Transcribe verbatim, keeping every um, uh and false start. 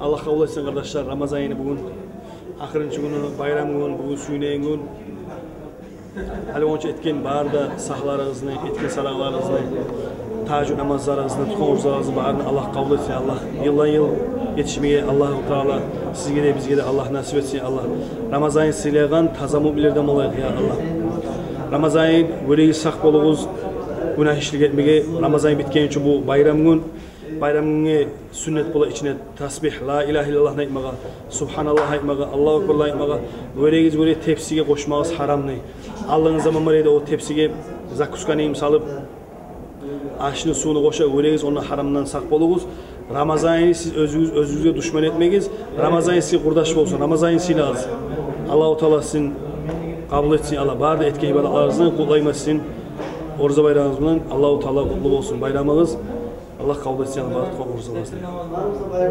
Аллагь къабул этсин, къардашлар. Рамазан айны бугюн ахырынчы гюню, байрам гюн, бугюн сююнеген гюн. Гьали онча этген бары да сагьларыгъызны, этген садагъаларыгъызны, тагьажжуд намазларыгъызны, тутгъан оразаларыгъызны барын Аллагь къабул этсин, Аллагь. Йылдан йыл етишмеге Аллагьу Таала сизге де, бизге де Аллагь насип этсин, Аллагь. Рамазан айны сыйлагъан таза муъминлерден болайыкъ, я Аллагь. Рамазан айны гёрегиз, сакъ болугъуз гюнагь ишлик этмеге. Рамазан ай битгенче бу байрам гюн. Байрам гюнге сюннет бола ичине тасбигь, ла илагьа иллаллагьны айтмагъа, субгьаналлагь айтмагъа, Аллагьу акбарланы айтмагъа. Гёрегиз, гёре тепсиге къошмагъыз гьарамны. Алдынгъы заман бар эди, о тепсиге закусканы йимик салып, ашны, сувну къоша. Гёрегиз, онда гьарамдан сакъ болугъуз. Рамазан айны сиз оьзюгюз, оьзюгюзге душман этмегиз. Рамазан ай сизге къурдаш болсун. Рамазан айны сыйлагъыз. Аллагьу Таала сизин къабул этсин, Аллагь. Бары да этген ибадатларыгъызны къутлайман сизин ораза байрамыгъыз булан. Аллагьу Таала къутлу болсун байрамыгъыз. Аллагь къабул этсин, Аллагь, бары да тутгъан оразаларыгъызны.